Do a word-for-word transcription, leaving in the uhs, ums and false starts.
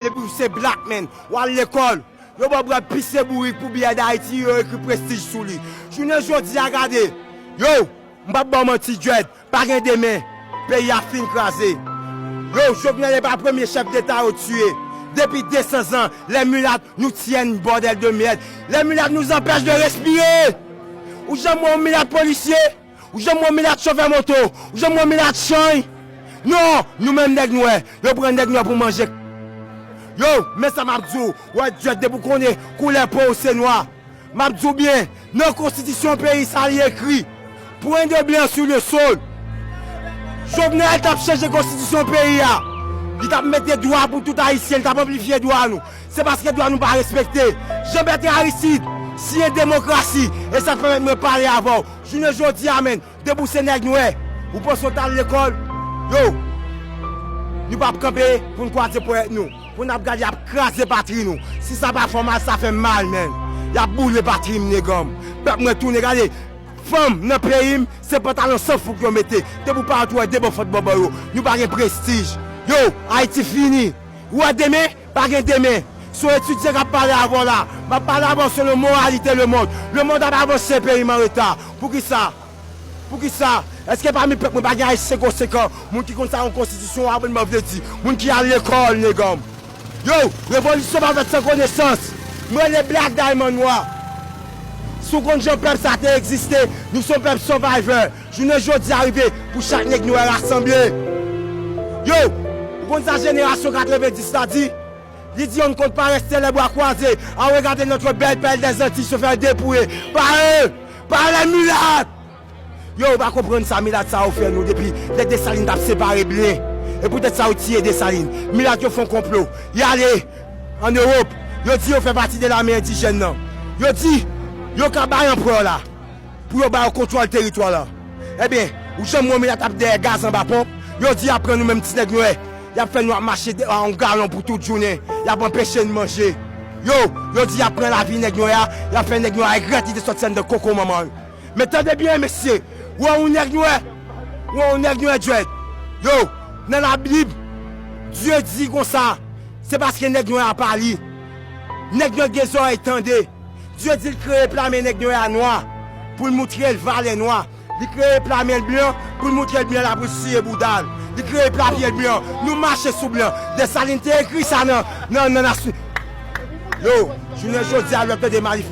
depi w se black man, w al lekòl. Yo ba w bwè pis e bourik pou biyè Dayiti, yo ekri prestij sou li. Jounen jodi a, gade, yo, m p ap ba w manti, Dread, pa gen demen, peyi a fin kraze. Yo, Jovenel e pa premye chèf deta yo tiye. Depi de san zan, les mulates nous tiennent, bordel de merde. Les mulates nous empêchent de respirer. Ou janm wè yon milat polisye? Ou janm wè milat chofè moto? Ou janm wè milat chanj? Non, nou menm nèg nwè, yo pran nèg nwè pou manje. Yo, men sa m ap di w, wè Dread, depi w konnen koulè po w se nwa. M ap di w byen, nan konstitisyon peyi sa li ekri, point de blanc sur le sol. Jovenel t ap chanje konstitisyon peyi a. Li t ap mete dwa pou tout Ayisyen, li t ap anplifye dwa nou. Se paske dwa nou pa respekte. Jean Bertrand Aristide siyen demokrasi, e sa k pèmèt mwen pale avè w. Jounen jodi a, menn, depi w se nèg nwè, ou panse w t al lekòl? Yo, nou p ap kanpe pou n kwaze ponyèt nou, pou n ap gade y ap kraze patri nou. Si sa pa fè w mal, sa fè m mal, menn. Y ap boule patri m, neganm. Pèp mwen tounen, gade, fanm nan peyi m, se pantalon san fouk yo mete. Depi w parèt, ou wè de bò fòt bòbò yo. Nou pa gen prestij. Yo, Ayiti fini. Ou wè demen? Pa gen demen. Se yon etidyan k ap pale avè w la. M ap pale avè w selon moralite lemonn. Lemonn ap avanse, peyi m an reta. Poukisa? Poukisa? Èske pami pèp mwen pa gen Ayisyen konsekan? Moun ki konn sa yon konstitisyon, aprann mwen vle di. Moun ki al lekòl, neganm. Yo, revolisyon pa fèt san konesans. Mwen rele Black Diamond Nwa. Si w konn jan pèp sa te egziste, nou se yon pèp survivor. Jounen jodi a rive pou chak nèg nwè rasanble. Yo, ou konn sa jenerasyon katrevenndis la di? Li di on ne compte pas rester les bras croisés à regarder notre belle perle des Antilles se faire dépouiller par eux, par les mulates. Yo, ou pa konprann sa milat sa yo fè nou depi lè Desalin t ap separe blen. E poutèt sa yo tiye Desalin. Milat yo fè yon konplo. Y ale ann Ewòp. Yo di yo fè pati de lame endijèn nan. Yo di yo ka bay anperè la pou yo ba yo kontwòl teritwa la. Ebyen, ou janm wè yon milat ap dèyè gaz anba pon? Yo di y ap pran nou menm ti nèg nwè. Y ap fè nou ap mache de- a yon galon pou tout jounen. Y ap anpeche n manje. Yo, yo di y ap pran lavi nèg nwè a, y ap fè nèg nwè a regrèt li te sòti anndan koko manman l. Men tande byen, mesye, ou wè yon nèg nwè, ou wè yon nèg nwè Dread. Yo, nan Labib, Dye di konsa, se paske nèg nwè a pa li. Nèg nwè gen zòrèy tande. Dye di l kreye pla men nèg nwè a nwa, pou l moutre l valè nwa. Li kreye pla men l blan, pou l moutre l blan la pou l siye bouda l. Li kreye pla pye l blan. Nou mache sou blan. Desalin te ekri sa nan, nan, nan nasyon. Yo, jounen jodi a, lè w tande manif